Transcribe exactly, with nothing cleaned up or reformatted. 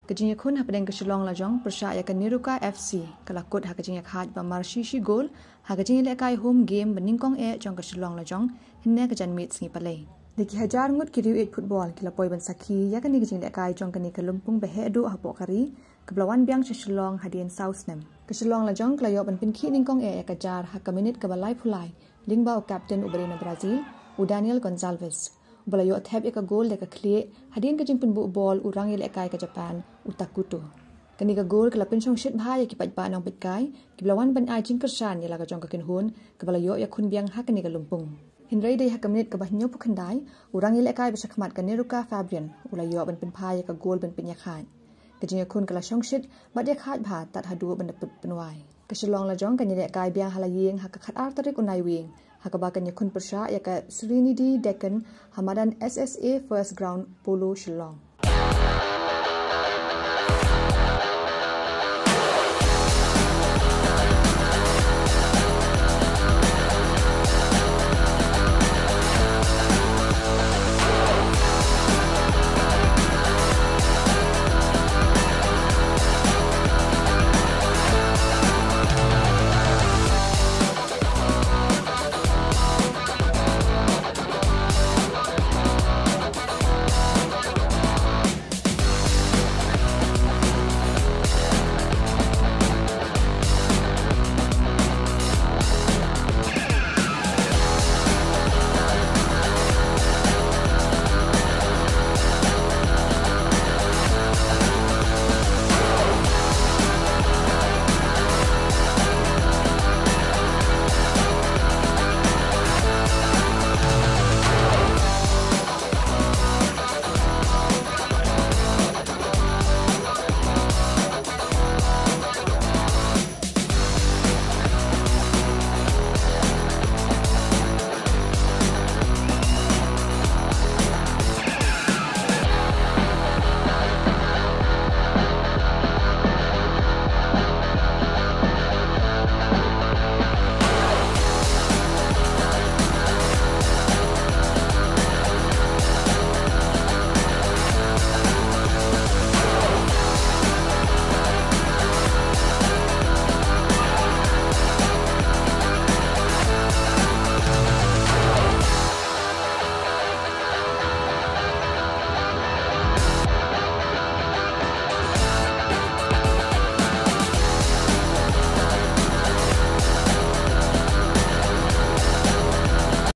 Ka jingïakhun hapdeng ka Shillong Lajong pyrshah ïa ka Neroka F C ka la kut ha ka jingïakhaid ba mar shi shi gol ha ka jingïalehkai home game ba nyngkong eh jong ka Shillong Lajong hynne ka janmiet sngi Palei. Da ki hajar ngut ki riew ïeit football ki la poi ban sakhi ïa kane ka jinglehkai jong kane ka lympung ba heh duh hapoh ka ri, kaba la wan biang sha Shillong hadien saw snem. Ka Shillong Lajong ka la ïoh ban pynkhih nyngkong eh ïa ka jar ha ka minit kaba laiphew lai, lyngba u captain uba dei na Brazil, u Daniel Gonçalves, uba la ïoh thep ïa ka gol da ka khlieh hadien ka jingpynbuh bol u rangïalehkai ka Japan, u Takuto. Kane ka gol ka la pynshongshit bha ïa ki paidbah nongpeitkai kiba la wan ban ai jingkyrshan ïa la ka jong ka kynhun kaba la ïoh ïakhun biang ha kane ka lympung. Hynrei dei ha ka minit kaba hynñiewphew khyndai, u rangïalehkai ba shakhmat ka Neroka, Fabian, u la ïoh ban pynphai ïa ka gol ban pynïakhaid. Ka jingïakhun ka la shongshit bad ïakhaid bha tad haduh ban da pynwai. Ka Shillong Lajong kan ïalehkai biang ha la ïing ha ka khatar tarik u Naiwieng, ha kaba kan ïakhun pyrshah ïa ka Serenity Deccan ha madan S S A First Ground, Polo, Shillong.